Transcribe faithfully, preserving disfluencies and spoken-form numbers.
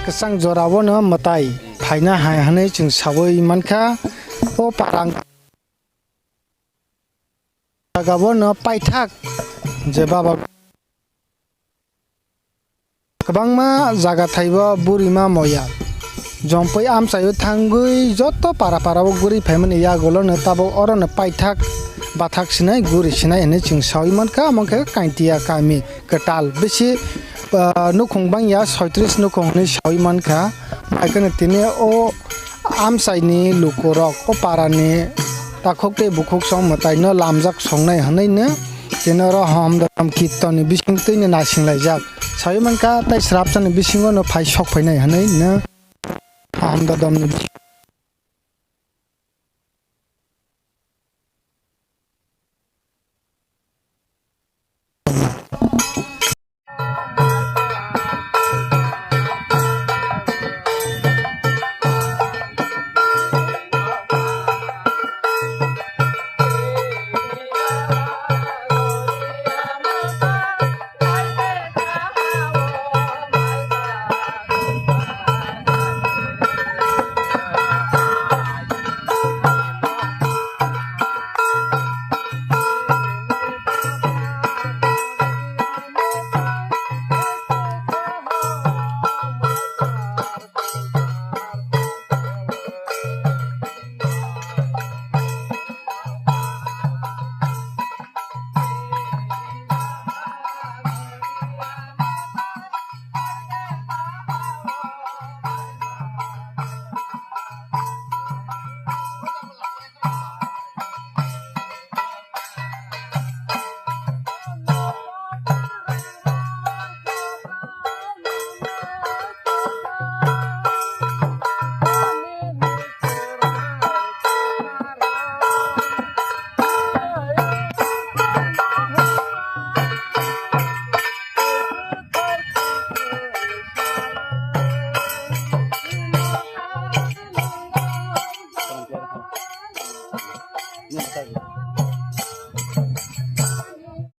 Kwchang jorao no mwtai phaina hai hwnwi chwng saui mankha. O parang jagao no paithak je baba kwbangma jaga thaibo burima moya jompui amchaio thangwi joto para parao guri phaimani yagulo no tabuk oro no paithak bathak sinai guri sinai hwnwi chwng saui mankha, omo khe Kaintia kami. Kwtal bisi, ah, nukhung bangya soitris nukhung hwnwi saui mankha. Haikhe tini o amchaini lukurok, o parani takhuk tei bukhuk song mwtaino lamjak songnai hwnwi no tini oro Hamdodom Kirtonni bising twino naisinglaijak saui mankha, tei srapsani bisingo no phai sok phainai hwnwi no Hamdodomni bising